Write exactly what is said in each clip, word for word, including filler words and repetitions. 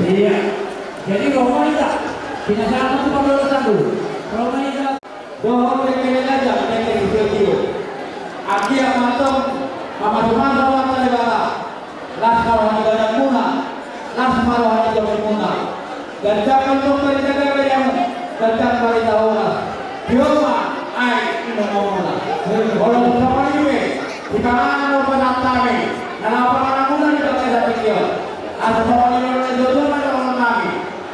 Iya. Jadi roha ma hita. Pinasahat tu pardongansangku. Roha ma hita. Dohot pengkele raja pengkele sitio. Agia ma antong mamasumasu Amanta Debata. Las ma roha ni badanmuna. Las ma roha ni tondimuna. Ganjang antong barita gabe di hamu. Ganjang barita horas. Tio ma aek inumon muna. Molo tu songon i pe sipanganon do pasahat hami. Na laho panganon muna di bagasan tingki on. Asa songon i do na nidok ni tuatua ma dohonon nami.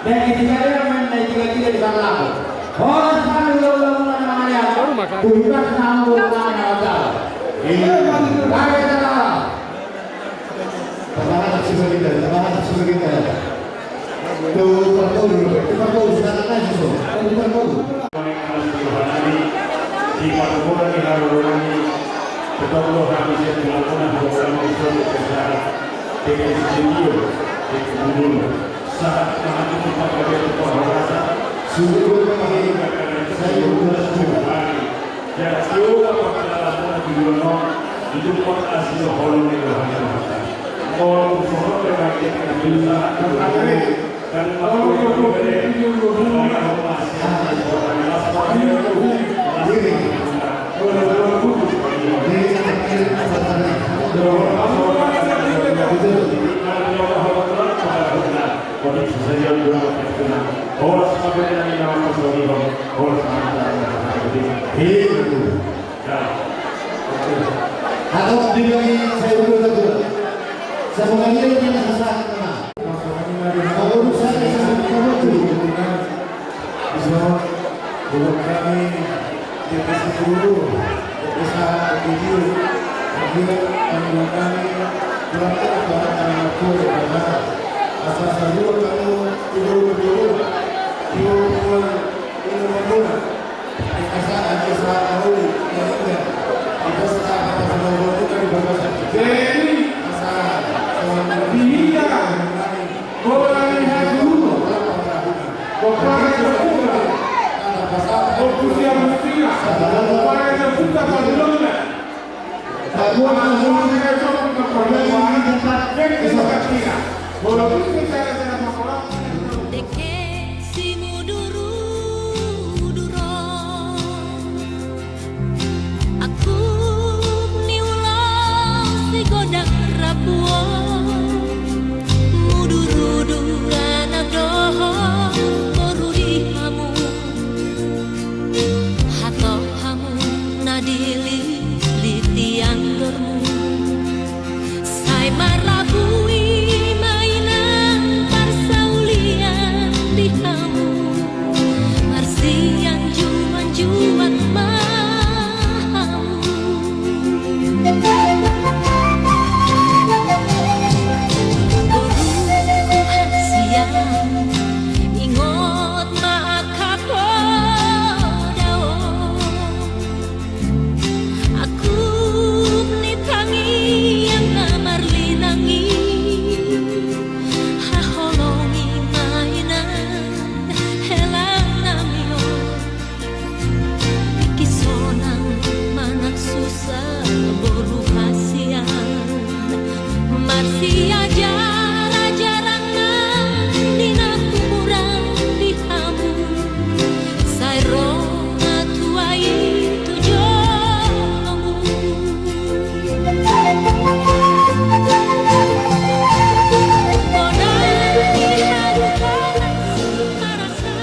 Dengke sisada ma na i tiga tiga di parlaku. Horas ma di ulaon muna na mangalean. Tu hita na hamburuk nami na mangalean. Iya. Baik, saudara. Tabahat si bagita, tabahat si bagita. Tu parpolu, tu parpolu, sekarang aja so. Tu parpolu. Di parpolu ni haroro ni. Betul lo habis ya, di mana haroro ni so, di sini, di sini. Sahat ma hami tu panggabean tu parhorasan. Suhut ma hami, sai ulas tu hami. Jadi, io, apa kata Allah tu dulu no, itu kok asli holong itu hanya mata. Kalau tu soal yang kita bisa, kan, Atau dibagi saya dulu satu. Sama dia dengan sesak. Iso, dohot hami, dia kasih guru, dia kasih video, dia kami kami, berapa orang yang aku, karena asal selalu kamu tidur tidur, tidur pun ini menurut, dia kasih aja saat mau, ya enggak, kita saat apa sama guru kan di bawah sakit. Jadi, asal, sama dia. Bola ni hajuru. Bola ni hajuru. Bola ni hajuru. Bola ni hajuru. Bola ni hajuru. Dengke si mudur-udur on. Agung ni ulos di godang rapuon, mudur-udur anak dohot boru di hamu, hatop hamu na dilili tiang dormu. Sai marrapui ma inang parsaulian di hamu, marsianjuan-juan ma hamu. Boruku hasian, ingot ma angka poda on. Agung ni tangiang na marlinang i, haholongi ma inang hela nami on. Tingki sonang manang susa boru hasian, marsiajar-ajaran nang di na humuran di hamu. Sai ro ma tua i tu jolomu. Bona ni haduan marasa.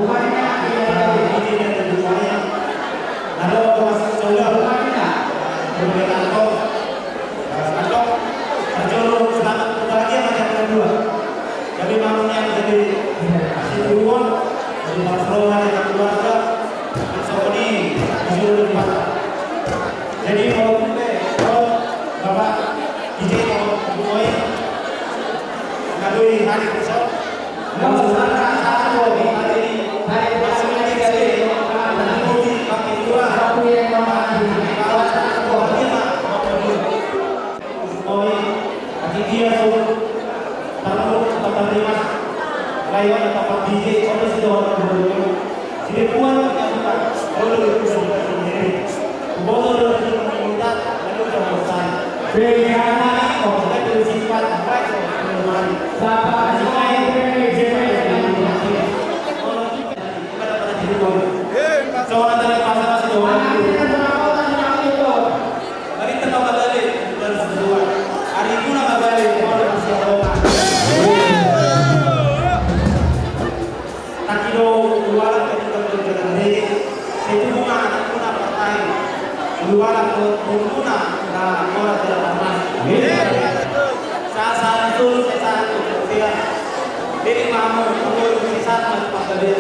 Rupanya, iya, iya, iya. Ini dia dari rumahnya. Halo, Mas Saudara. Rupanya, kantong. Kantong. Terjolo, selamat berbahagia, macam kedua. Jadi, mamunya jadi, si Tuhan, jadi Mas Rohan, jadi keluarga. Mas Roni, disuruh di mana? Jadi, mau, mau, Bapak, D J, mau, mau, Nadoi hari besok. Tangki do ulualang ketika berjalan rege, sai tubu ma anakmuna partai. Ulualang do bohumuna na mora jala parmas. Sa, sa, sul, sa, sa, sul, sa. Jadi mamu, sul, sa, sa, partai.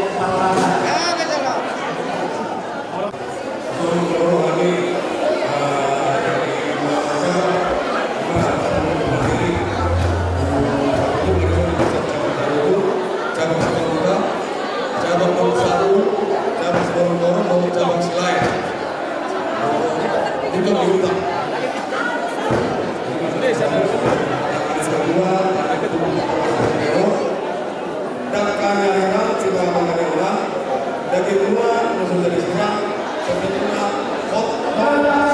Dangka ni ari na sudah mangani ulang, daging mua na sudah disiram, sepertinya hot, hot, hot.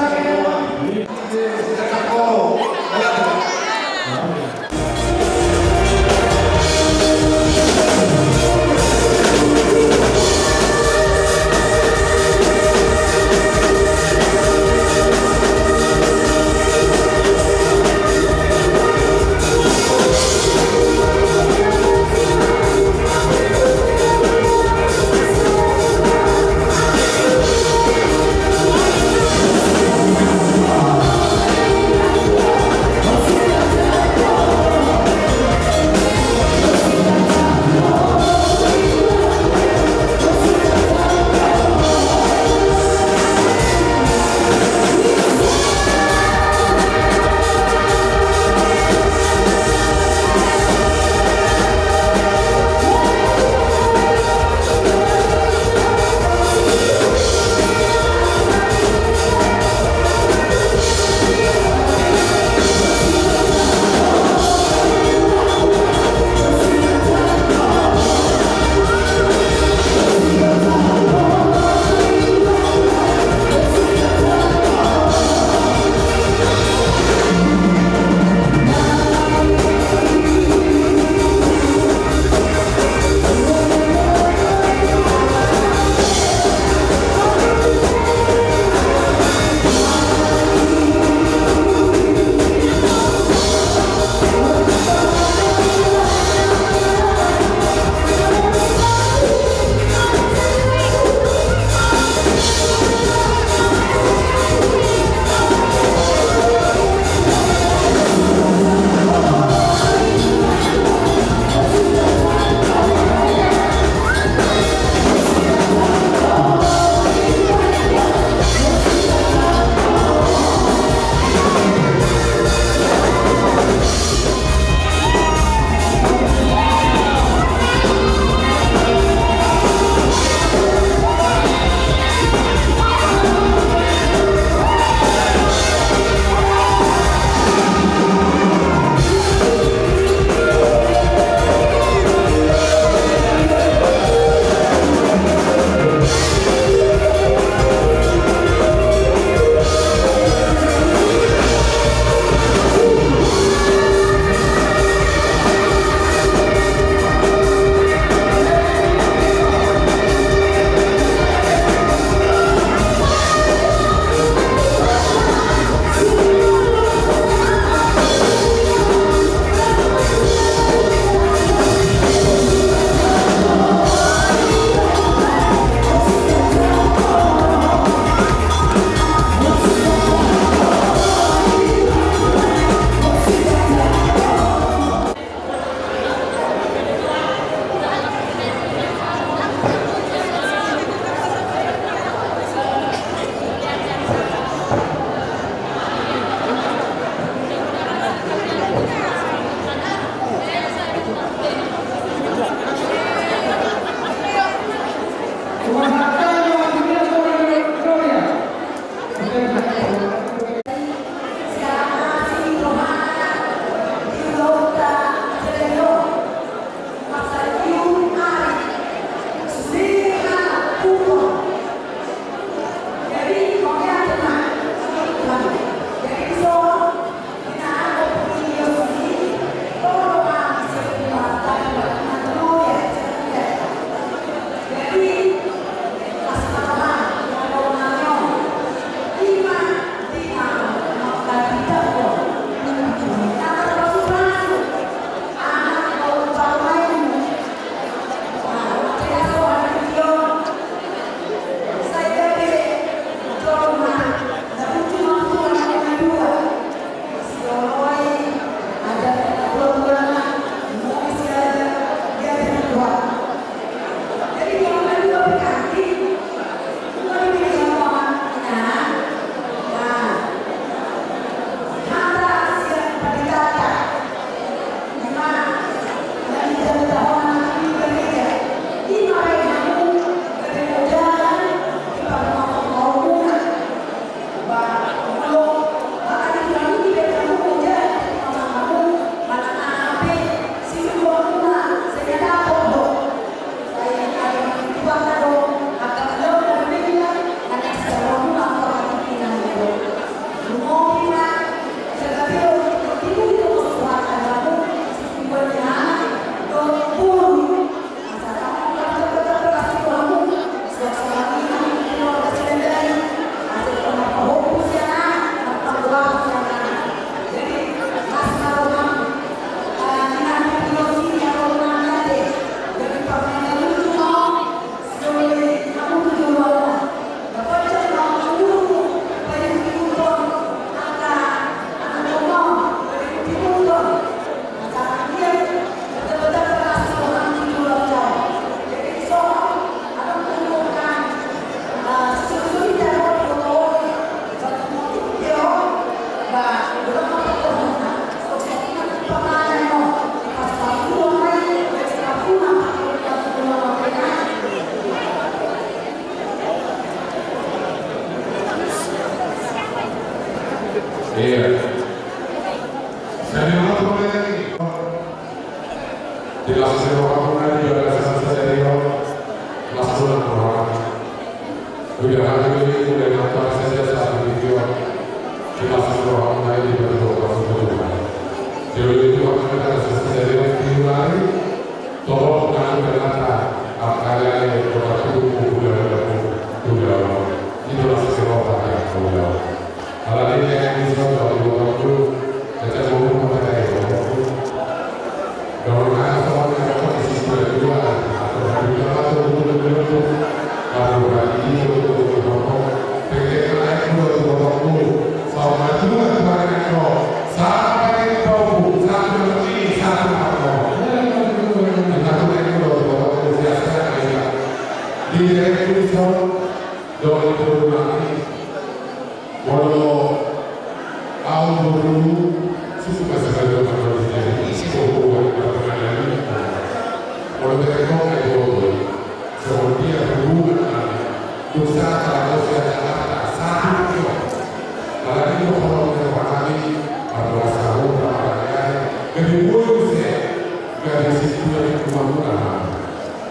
Las ni rohamuna di bagasan sadari on, las do nang roham. Udah hari ini mulai nonton saja satu video. Di las ni rohamuna di bagasan sadari on. Jadi itu akan ada sadari on di hari. Tolong nang berkata, apa yang doa itu populer dalam dunia. Itu las ni roha yang populer. Alani i, tingki on do di botongku, asa boi ma hata i di botongku. Dongan na songon na dohot ni si Tuhan, atur haduan, atur haduan, atur haduan, atur haduan. Pengke na aek do di botongku, saur matua Tuhan na do, sampai di botongku, satu lagi, satu lagi. Atur haduan do di botongku, siap-siap, ayo. Di dalam Kristen, dongan di botongku. Molo au boru, suka sabato mangkali jadi isi boru, boru, boru, boru. Molo berengkong ai boru, songon dia hubungan nami. Dosa, dosa Jakarta, satu. Apalagi molo berengkong nami, berdoa sahur, berdoa. Jadi boru se, jadi situ yang rumah murah.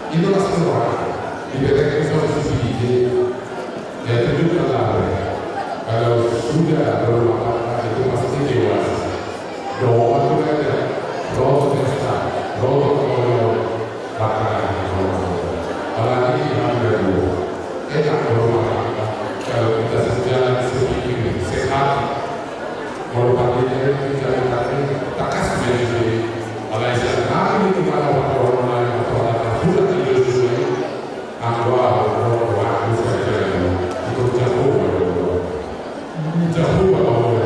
Itu pasti orang. Di bebek itu harus dipilih. Ya, tunjukkanlah mereka. Kalau sudah berumah tangga, itu pasti dewasa. Doa itu ada. Doa pesta. Doa kalau makan. Apalagi yang kedua. Enak berumah tangga. Kalau kita sejalan, sepikir, sehat. Molo pandita i, pandita i, tangkas ma i. Alai sian hami di mana orang-orang lain atau anak muda di dunia. Anggo au, anggo au, anggo saja. Itu jago, jago. Jago, jago.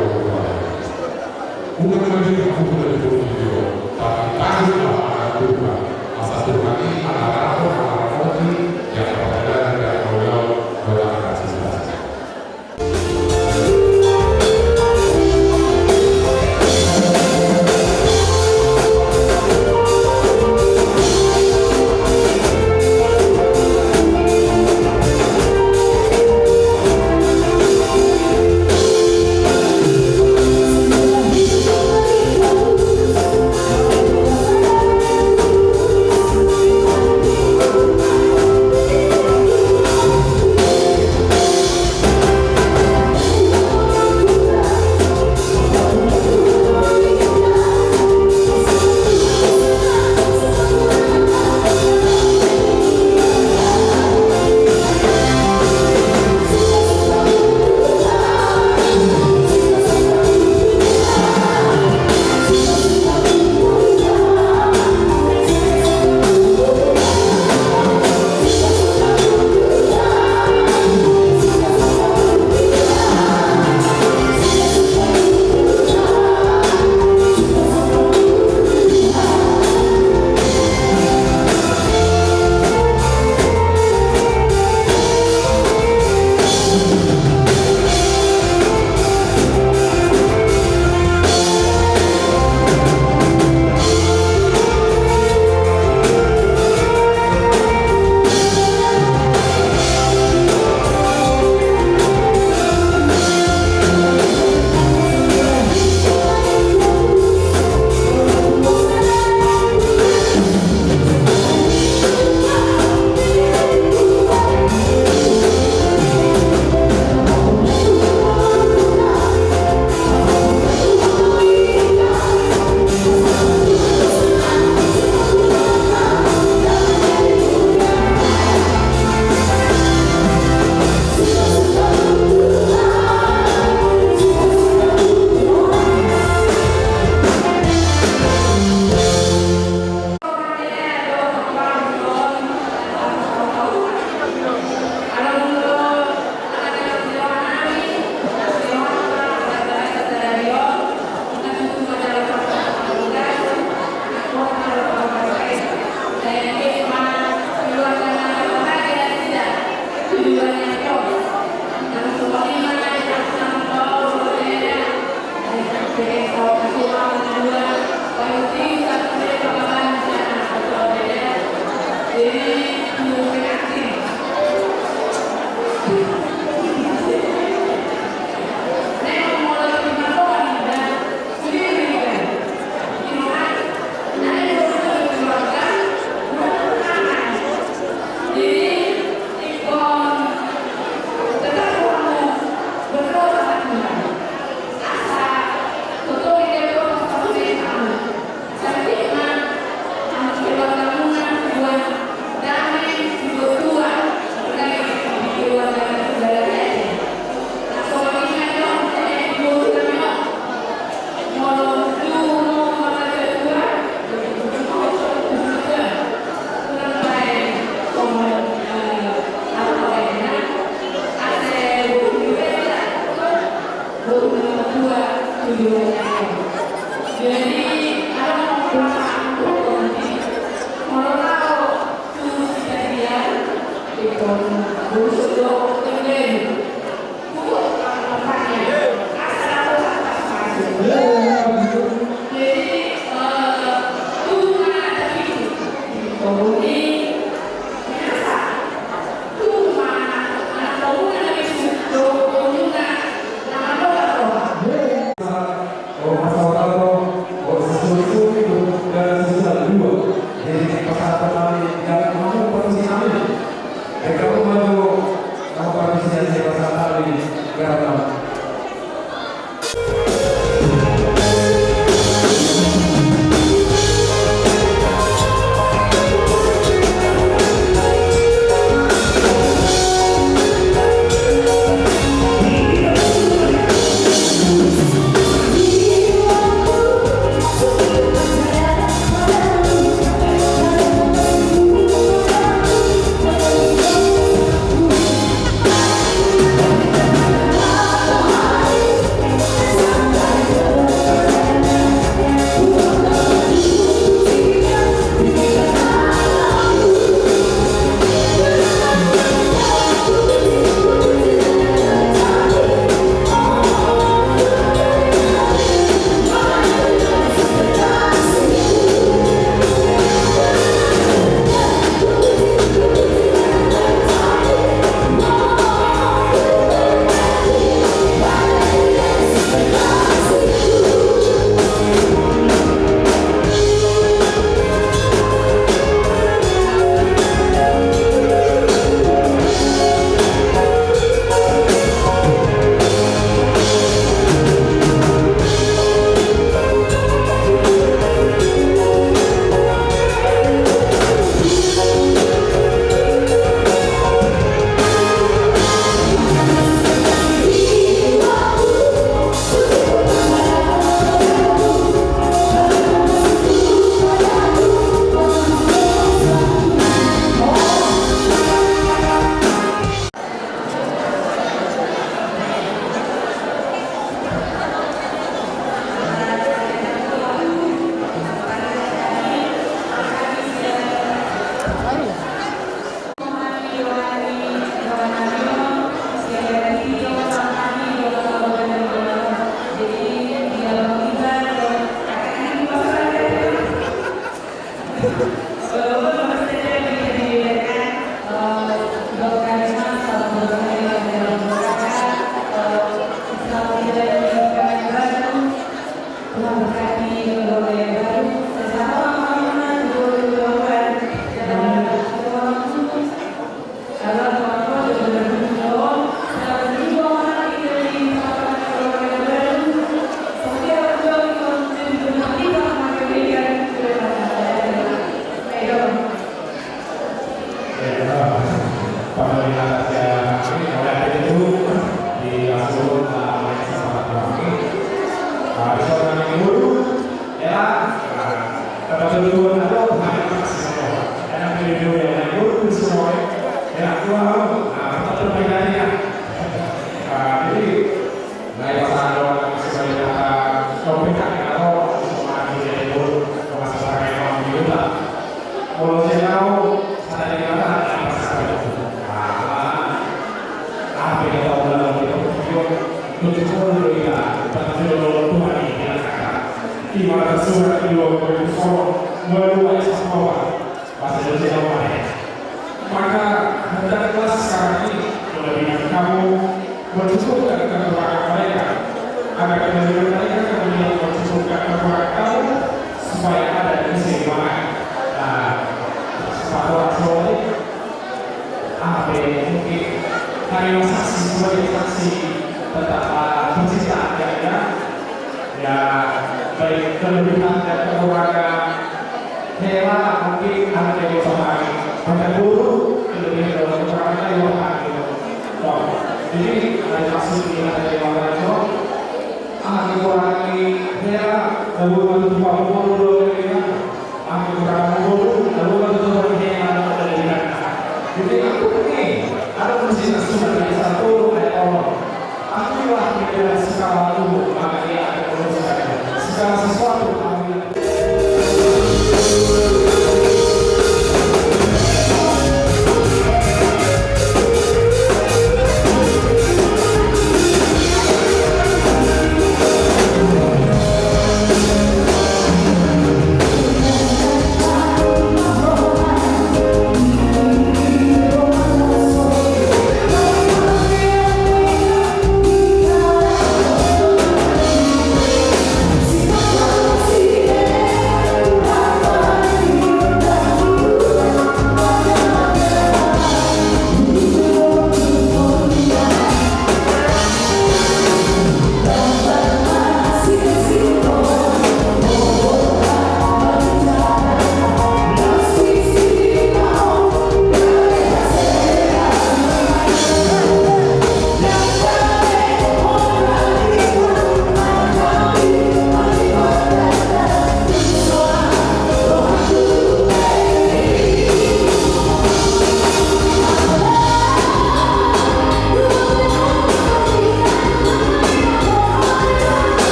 Jadi pasahat hami dan mangolu parmusik hami. Baik, hamu ma jo, hamu parmusik, jadi pasahat hami garam. Maka hendaklah sekarang ini kelebihan kamu mencukupkan kekurangan mereka, agar kelebihan mereka kemudian mencukupkan kekurangan kamu, supaya ada keseimbangan. Nah, sepatu Rasul ini, ah, oke, mungkin kami saksi, sebagai saksi tentang, ah, penciptaan, ya, ya. Ya, baik kelebihan dan kekurangan. Hela, mungkin ada yang mau sama. Pada guru, kelebihan dan kekurangan dari orang lain. Toh. Jadi, ada maksud di, ada yang mau, ah, kekurangan ini, hela, guru, guru, guru, guru, guru. Aku kurang guru, lalu aku tuh pakai hela, ada di belakang. Jadi, aku ini, ada musik sudah dari satu, ada orang. Aku lah menjadi segala tubuh, maka dia akan meneruskan segala sesuatu.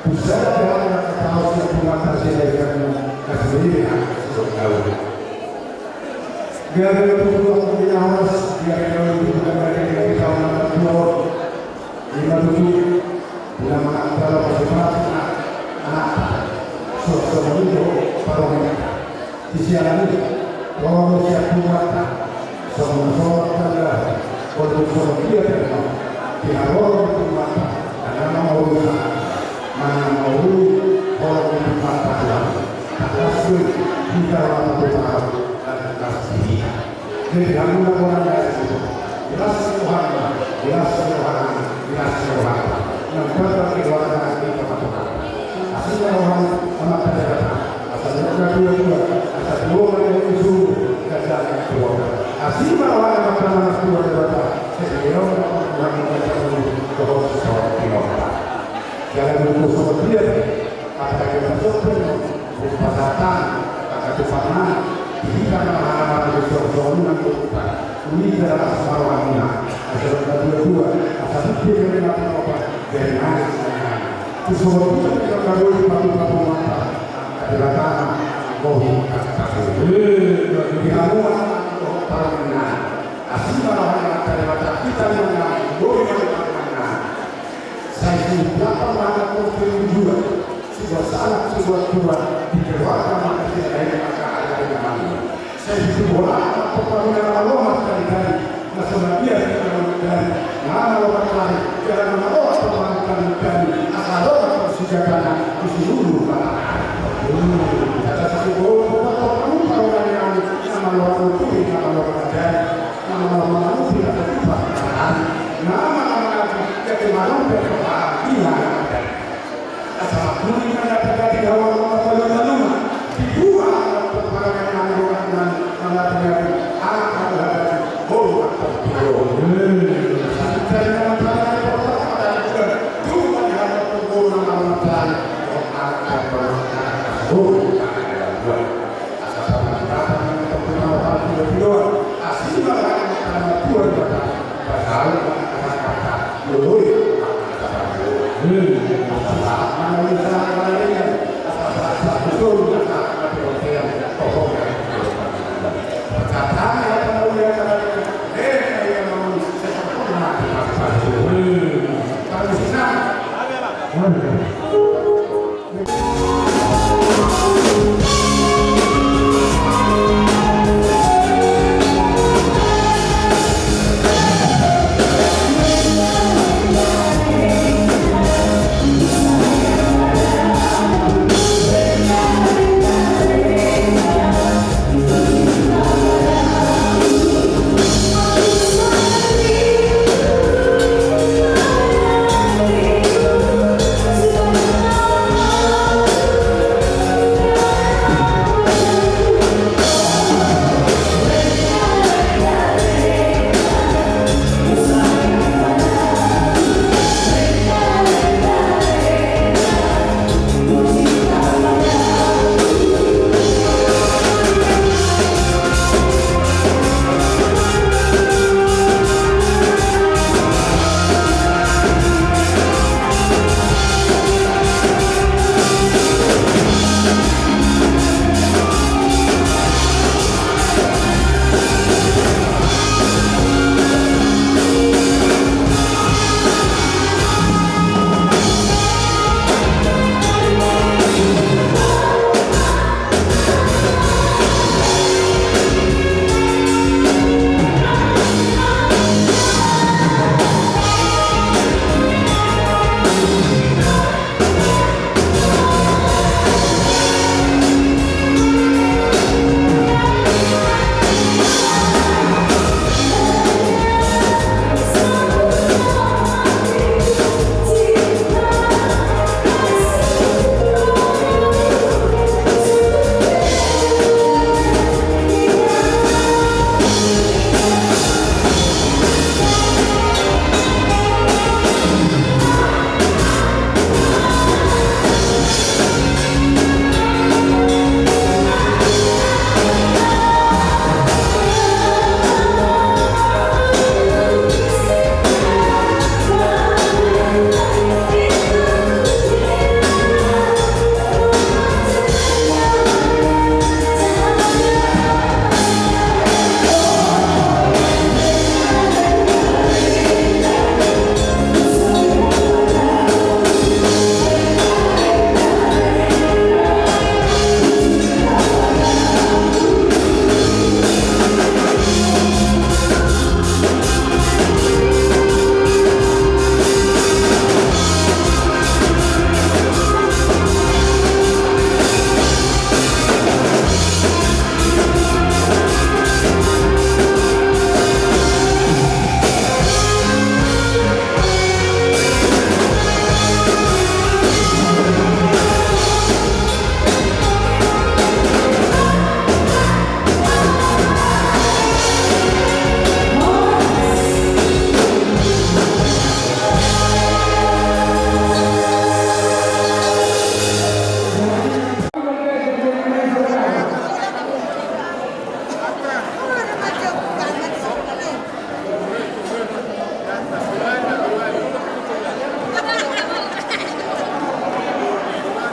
Pusat dalam kata siap buat hasil dari kamu kasih diri hak sudah tahu. Gabe tutu aku di awas dia kau di bukan dari kita orang tua. Lima tutu. Bila mana kalau masih anak, anak, sosok itu paromita. Di sialan i, ro do sian Tuhanta, songon na solat tanda, walaupun songon dia tanda, di haroro ni Tuhanta, tanda na maurusan, mana maurui holong ni Tuhanta Tuhan, tanda sui, hita lama Tuhan, dan tanda sui. Jadi, hamuna bolan na asing. Jelas rohana, jelas rohana, jelas rohana. Nang kata keluarga kita matukan. Asing rohana, sama kata kata. Asal rohana dua dua. Asal dua orang itu suruh kerja yang dua. Asing rohana maka mana dua dua. Jadi, dia orang orang yang kerja dulu. Terus, terus, terus. Jangan lupa sama dia. Asa kita sopan, rupa satan, asa tupanan, di hita na marhahamaranggi songon na tupa, uli jala asa marwamuna, asa dua dua, asa bukti dari mata opa, dari nangis dari nangis. Tu sobat kita kita kabul di patu-patu mata, angka di batana, angkohi, angka kabul. Di hamuan, angkohi, parmenan. Asing marahani angka di mata kita, di mana, angkohi, angka parmenan. Sai siup lapang ma anak portibi jua, sibuat sanak sibuat tua, di keluarga maka sila lahir maka ada di namanya. Sai siup lapang ma portibi na malo ma sekali-kali, na so na dia di dalam kali, na malo ma kali, jalan na malo ma portibi kali, asa lo ma portibi jatana, di seluruh mata. Kata satu gol, kata kamu kalau nanya, na malo ma portibi, na malo ma kali. Asal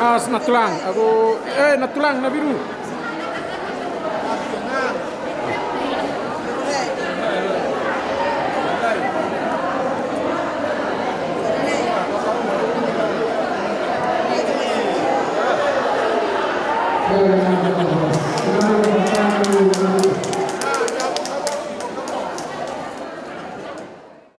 As na tulang, ago, eh, na tulang, na biru.